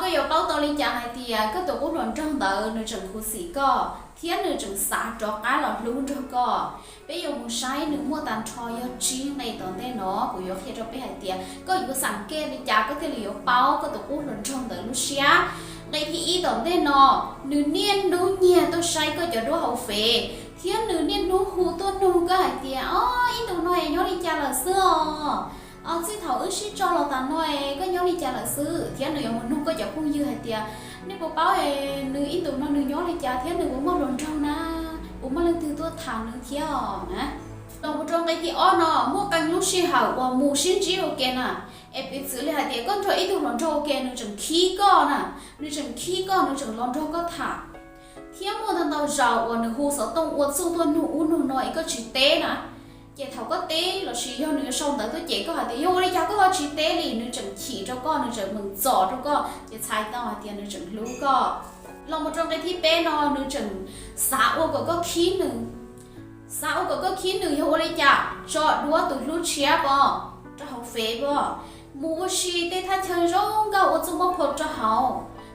Koj yuav paub tau li cas hais tias koj tus qub hluas nraug ntawd nws tseem khuv xim koj thiab nws tseem xav rov qab los hlub nrog koj? Peb yuav mus saib nws muaj tag nrho yog tsib nqe tom ntej no. Kuv yuav qhia rau peb hais tias koj yuav xam ke li cas koj thiaj li yuav paub koj tus qub hluas nraug ntawd lub siab. Nqe thib ib tom ntej no, nws niaj hnub nyiag tuaj saib koj cov duab hauv Fev, thiab nws niaj hnub hu tuaj nug koj hais tias, o, ib ntus no es nyob li cas lawm xwb os? Txij thaum wb sib tso los tas no es koj nyob li cas lawm xwb? Thiab nws yuav mus nug koj cov phooj ywg hais tias, nej puas paub nws ib ntus no nws nyob li cas thiab nws puas muaj hluas nraug na, puas muaj leej twg tuaj tham nws thiab os na. Los mus rau nqe thib ob no, muaj qee lub sij hawm uas mus sib ntsib ua ke na, es piv txwv li hais tias koj nrog ib tug hluas nraug ua ke nws tseem khib koj na, nws tseem khib koj, nws tseem los nrog koj tham. Thiab muaj ntau ntau zaus uas nws hu xov tooj ua txuj tuaj nug ub nug no es koj tsis teb na. Ces thaum koj teb lossis yog nws yuav sau ntawv tuaj cem koj hais tias yog ua li cas koj ho tsis teb li, nws tseem chim rau koj, nws tseem meem txom rau koj, ces txhais tau hais tias nws tseem hlub koj. Los mus rau nqe thib peb no, nws tseem xav ua kom koj khib nws. Xav ua kom koj khib nws yog ua li cas? Tso duab tus hlub tshiab pom, rau hauv Fev pom, mus ua si tej thaj chaw zoo nkauj ua txuj muab phom rau hauv,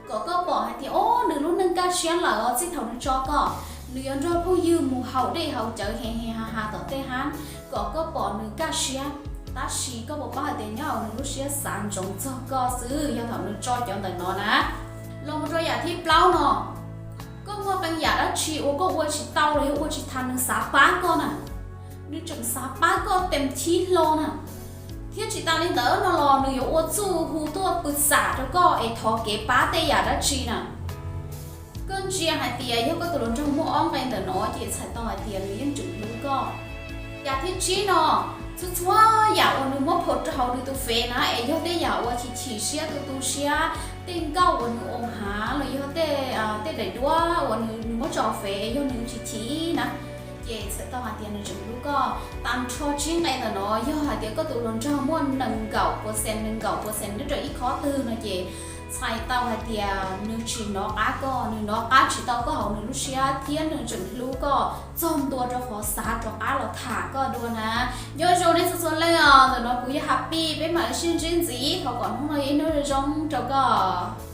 kom koj pom hais tias o, nws lub neej kaj siab lawm os txij thaum nws tso koj. Nws yuav nrog phooj ywg mus haus dej haus cawv he he ha ha tom tej hab, kom koj pom nws kaj siab. Tab sis koj puas paub hais tias nyob hauv nws lub siab xav ntsoov txog koj xwb yog thaum nws tso cov ntawm no na. Los mus rau yam thib plaub no, koj muaj qee yam dab tsi uas koj ua tsis tau los yog ua tsis tas nws xav pab koj na. Nws tseem xav pab koj tes thib hlo na. Thiab tsis tas li ntawd no los nws yuav ua txuj hu tuaj pw xam rau koj es thov kev pab tej yam dab tsi na. Koj ntsia hais tias yog koj tus hluas nraug muaj ob nqe ntawm no ces txhais tau hais tias nws yeej tseem hlub koj. Yam thib tsib no, txhua txhua yam uas nws muab phom rau hauv nws tus Fev na es yog tej yam uas chim chim siab tu tu siab, tej nkauj uas nws ua hav los yog tej, tej daim duab uas nws muab tso hauv Fev es yog nws chim chim na, ces txhais tau hais tias nws tseem hlub koj. Tag nrho tsib nqe ntawm no yog hais tias koj tus hluas nraug muaj nees nkaum percent, nees nkaum percent nyob rau ib qhov twg no ces txhais tau hais tias nws tsis nov qab koj, nws nov qab tsis tau koj hauv nws lub siab thiab nws tseem hlub koj txog ntua rau qhov xav rov qab los tham koj dua na. Nyob zoo nej txhua txhua leej os, ntawm no kuv yog Happy, peb mam li sib ntsib ntxiv, thov kom hnub no yog ib hnub zoo rau koj.